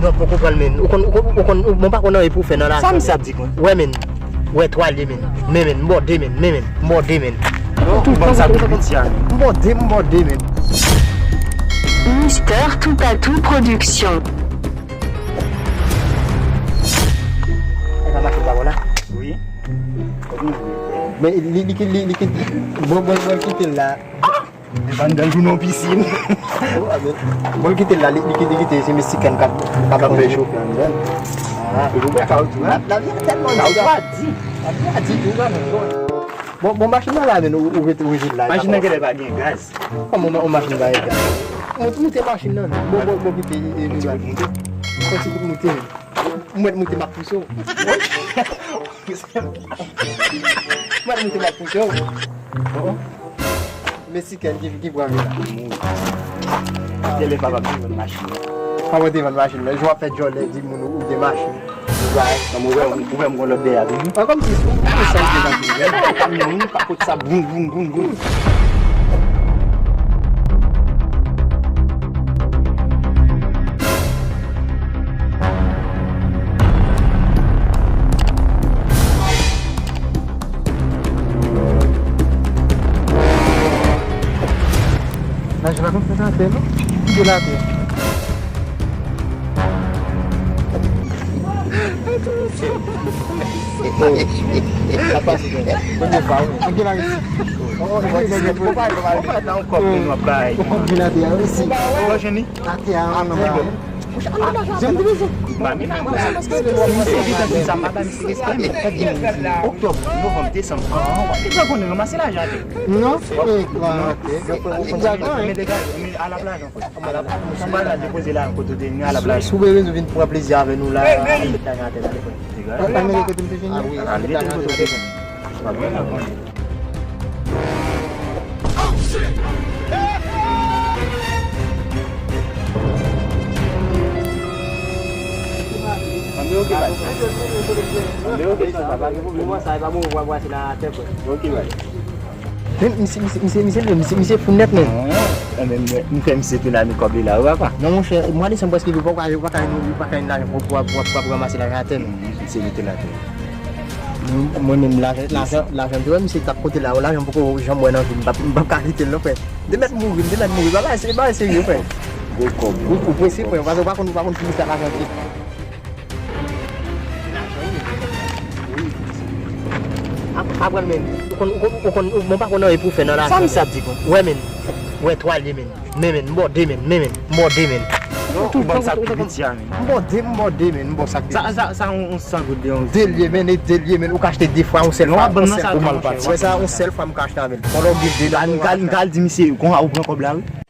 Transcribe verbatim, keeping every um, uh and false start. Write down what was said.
Non, poko pran l, men. Ou konn, ou konn, ou konn, ou, mwen pa konn anyen pou w fè nan lajan. Sa misye ap di, konn? Wè, men. Wè, twal ye, men. Men, men, m bòde, men. Men, men, m bòde, men. Non, ou bann sa pou piti a, men. M bòde, m bòde, men. Mister Toupatou Production. E pa mache pa la? Wi. Men li, li, li, li, li, bon, bon, bon, kite l la. Li pa anndan l tou nan pisin. Bon, l kite l la, li, li kite, li kite, se Meksiken k ap, k ap fè chofe anndan. Ah. Ou wè kawotchou a? La, lavi a tèlman di. Kawotchou a di. Lavi a di tou, la, men bon. Bon, bon, machin nan la, men ou, ou rete, ou rete la. Machin nan genlè pa gen gaz. Kòman yon machin pa gen gaz? Mwen tou moute machin nan. Bon, bon, bon, kite, e, e, e, fè ti kout moute. Mwen moute m ap pouse w. Mwen moute m ap pouse w. Bon. Meksiken ki, ki pran vin la. Telefòn pa p ap te vann machin nan. Pa p ap te vann machin nan. Jou w ap fè djòlè, di moun ou, ou gen machin. Ou bay. Kòm ou wè, ou wè m gon lòt dèyè a toujou. An kòm si ou, ou sanble nan tou. Kamyon, wi, pa pot sa, boum, boum, boum, boum. Lajan pa konn fèt atè, non? Kite l atè. Sa pase, premye fwa, wi. Ann gen la resi. Ou pa, ou pa, ou pa nan yon kòb, men nou ap bay. Ou konn gen atè a, resi. Ou pa jwenn li? Atè a, an nan ba. Jan m te bezwen. Ba, men nan konsa, paske misye vin tankou sa, m pa bay misye respè, men fèk gen oktòb, novanm, desanm, an, an, w ap gentan konnen ranmase lajan atè. Non, se pa atè. Men degaje, men alaplajan, frè. Alaplajan, ou pa al depoze lajan kote w te ni alaplajan. Si w bezwen vin pran plezi avè nou la, al met lajan atè, tande, frè. Degaje. Al met kote m te jwenn li. Ah wi, al met lajan atè, tande, frè. Ok, bye. Men misye, misye, misye, misye, misye, misye, misye fou nèt, men. Enben, m fè misye tounen ak kòb li la, wi, papa. Non, monchè, mwa desanm prèske rive, ou pa ka, ou pa ka, ou pa ka jwenn lajan pou, pou, pou, pou ranmase lajan atè, non. Misye mete l atè. Mwen menm, lajan, lajan, lajan m te wè misye t ap konte la, lajan m poko janm wè nan vi m, m p ap, m p ap ka kite l non, frè. M te mèt mouri, m te mèt mouri. Bagay se, bagay serye, frè. Gwo kòb. Gwo kòb, wi, frè, paske ou pa konn, ou pa konn ki misye ak lajan te. Ap-, aprann, men. Ou konn, ou konn, ou konn, ou, mwen pa konn anyen pou fè nan lajan. Sa misye ap di, konn? Wè, men. Wè, twal ye, men. Men, men, m bòde, men, men, men, m bòde, men. Non, ou bann sa pou piti a, men. M bòde, m bòde, men, m bò sa k te. Sa, sa, sa, yon, yon san goud de yon. De l ye, men, e de l ye, men, ou ka achte de fwa, yon sèl fwa, yon sèl fwa. Wè sa, yon sèl fwa m ka achte avè l. Fò lè w gen de la. M ka, m ka al di misye, konsa ou pran kòb la, wi.